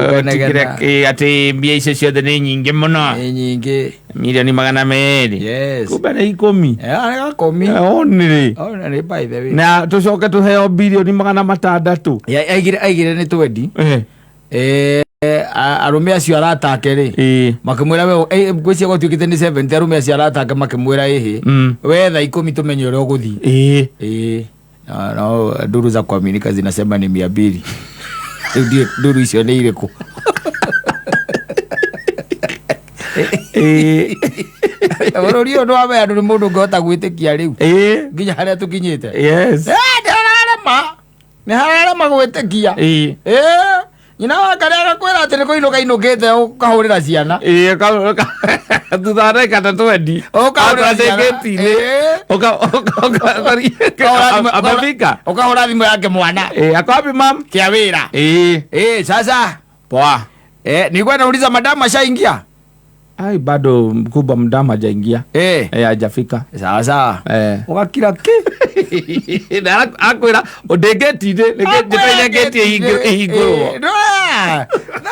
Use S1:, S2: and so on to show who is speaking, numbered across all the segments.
S1: Kũnegena.
S2: Tigire atĩ mbia icio ciothe nĩ nyingĩ mũno.
S1: Nĩ nyingĩ.
S2: Milioni 200.
S1: Yes.
S2: Kumbe nĩ 10.
S1: Gakomi.
S2: Onĩrĩ.
S1: Ona nĩ, by the way.
S2: Na tũcoke tũheo bilioni 600.
S1: Ya, aigire nĩ twendi. Arũme acio aratake rĩ, makĩmwĩra we ngwĩciria gwatuĩkĩte nĩ 70. Arũme acio aratake makĩmwĩra ĩhĩ, wetha 10 tũmenye ũrĩa ũgũthiĩ. Ĩĩ. No, no, nduru za kuaminika zinasema ni 200. Rĩu ndiũĩ nduru icio nĩ irĩkũ. Bũrũri ũyũ nĩ wa andũ, nĩ mũndũ ũngĩhota gwĩtĩkia rĩu nginya harĩa tũkinyĩte? Nĩ hararema, nĩ hararema gwĩtĩkia. Nyina wa karĩa agakwĩra atĩ nĩ kũinũka inũkĩte, ũkahũrĩra ciana.
S2: Ĩĩ, thutha wa ndagĩka ta 20.
S1: Ũkahũrĩra ciana.
S2: Gĩti-inĩ. Amefika.
S1: Ũkahũra thimũ yake mwana.
S2: Ako wapi mam?
S1: Kia wĩra. Sasa
S2: Poa.
S1: Nilikuwa nauliza madamu ashaingia?
S2: Ai, bado mkubwa mdamu hajaingia. Hajafika.
S1: Sawa sawa. Ũgakira ki.
S2: Na akwĩra ndĩ ngĩti-inĩ, njetereire ngĩti ĩhingũrwo.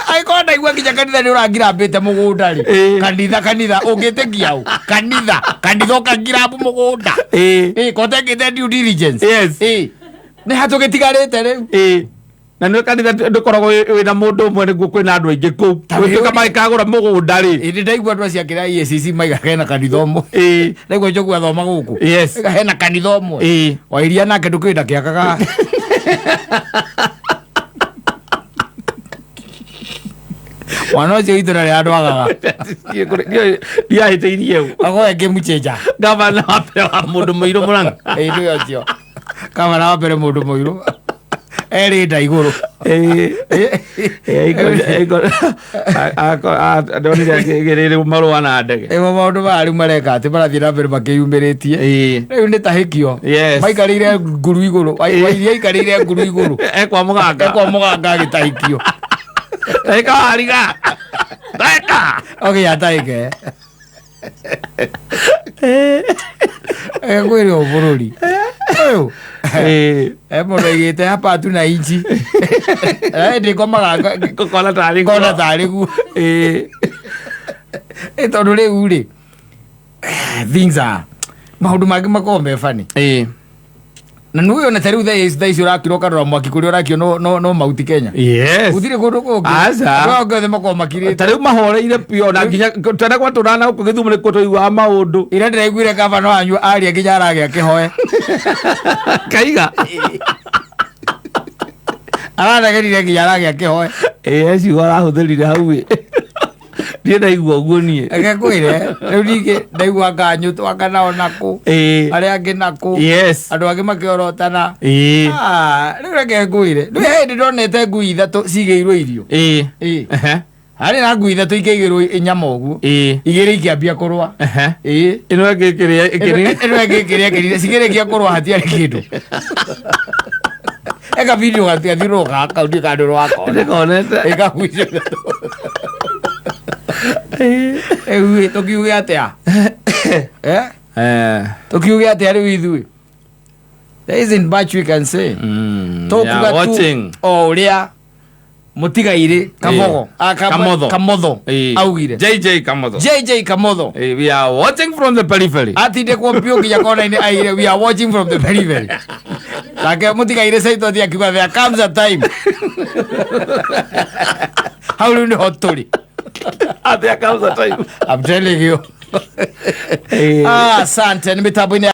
S1: Angĩkorwo ndaigua nginya kanitha nĩ ũrangirambĩte mũgũnda rĩ, kanitha, kanitha ũngĩtĩkia ũ? Kanitha, kanitha ũkangirambu mũgũnda? Kotekĩte due diligence. Nĩ hatũgĩtigarĩte rĩu.
S2: Na nĩ kanitha ndũkoragwo wĩna mũndũ ũmwe, nĩguo kwĩna andũ aingĩ kũu.
S1: Ta
S2: Gũtuĩka
S1: wĩũrie.
S2: magĩkagũra mũgũnda rĩ.
S1: Ĩndĩ ndaigua andũ acio akĩra EACC maiga hena kanitha ũmwe. Ndaigua njogu athoma gũkũ. Maiga hena kanitha ũmwe. Wairia nake ndũkĩũĩ ndakĩakaga. Mwana ũcio witũ ndarĩ handũ agaga.
S2: Ndiahĩtĩirie ũ.
S1: Agoe ngĩmũcĩnja.
S2: Gavana wa mbere wa mũndũ mũirũ Mũrang'a.
S1: Ĩĩ, nĩwe ũcio gavana wa mbere mũndũ mũirũ erĩ nda igũrũ.
S2: Ndonire akĩgĩrĩrĩ marũa na ndege.
S1: Ĩmo maũndũ maya rĩu mareka atĩ marathiĩ na mbere makĩyumĩrĩtie. Rĩu nĩ tahĩkio. Maikarĩire nguru igũrũ. Wairia aikarĩire nguru igũrũ.
S2: Ekwa mũganga.
S1: Ekwa mũganga agĩtahĩkio.
S2: Eka wariga eka.
S1: Okay, atahĩke kwĩrĩ o bũrũri ũyũ. Mũndũ aigĩte hapa hatuna inchi. Ndĩkomaga
S2: kona tarĩ
S1: kona tarĩ guo. Tondũ rĩu rĩ, things are, maũndũ mangĩ makoragwo me funny. Na nĩ ũyũ ta rĩu thaa ici ũrakira ũkarora mwaki kũrĩa ũrakio, no mauti Kenya. Gũtirĩ kũndũ kũngĩ.
S2: Aca.
S1: Andũ aya othe makoragwo makirĩte.
S2: Ta rĩu mahoreire biũ, na nginya tene gwatũrana gũkũ Gĩthumo nĩkuo tũiguaga maũndũ.
S1: Ira ndĩraiguire gavana wanyu aria nginya aragĩa kĩhoe.
S2: Kaiga.
S1: Aranegenire nginya aragĩa kĩhoe.
S2: Ĩĩ, ciugo arahũthĩrire hau ĩ, niĩ ndaigua ũguo niĩ.
S1: Reke ngwĩre, rĩu ningĩ ndaigua nganyũ twanga nao nakũ, arĩa angĩ nakũ, andũ angĩ makĩorotana. Ah, rĩu reke ngwĩre, ndũĩ hĩndĩ ndonete ngui ithatũ cigĩirwo irio. Harĩ na ngui ithatũ ikĩigĩrwo nyama ũguo, igĩrĩ ikĩambia kũrũa.
S2: Ĩno ĩngĩ ĩkĩrĩa ĩkĩrĩa.
S1: Ĩno ĩngĩ ĩkĩrĩa ĩkĩrire, cikĩrĩkia kũrũa hatiarĩ kĩndũ. Eka video gathiũrũrũka kau ndiũ kandũ rwakona.
S2: Ndĩkonete.
S1: Ĩkaguicio. Rĩu ĩ, tũkiuge atĩa? Eh? Tũkiuge atĩa rĩu ithuĩ? There isn't much we can say.
S2: We are
S1: Tũkuga tu
S2: watching.
S1: o ũrĩa mũtigairĩ Kamogo. Ah,
S2: Kamotho.
S1: Kamotho augire.
S2: JJ Kamotho.
S1: JJ Kamotho.
S2: We are watching from the periphery.
S1: Atindĩkwo biũ nginya kona-inĩ, aire we are watching from the periphery. Nake mũtigairĩ Saitoti akiuga there comes a time. Hau rĩu nĩho tũrĩ.
S2: Ah, there comes a time.
S1: I'm telling you. Ah, asante nĩ mĩtambo-inĩ.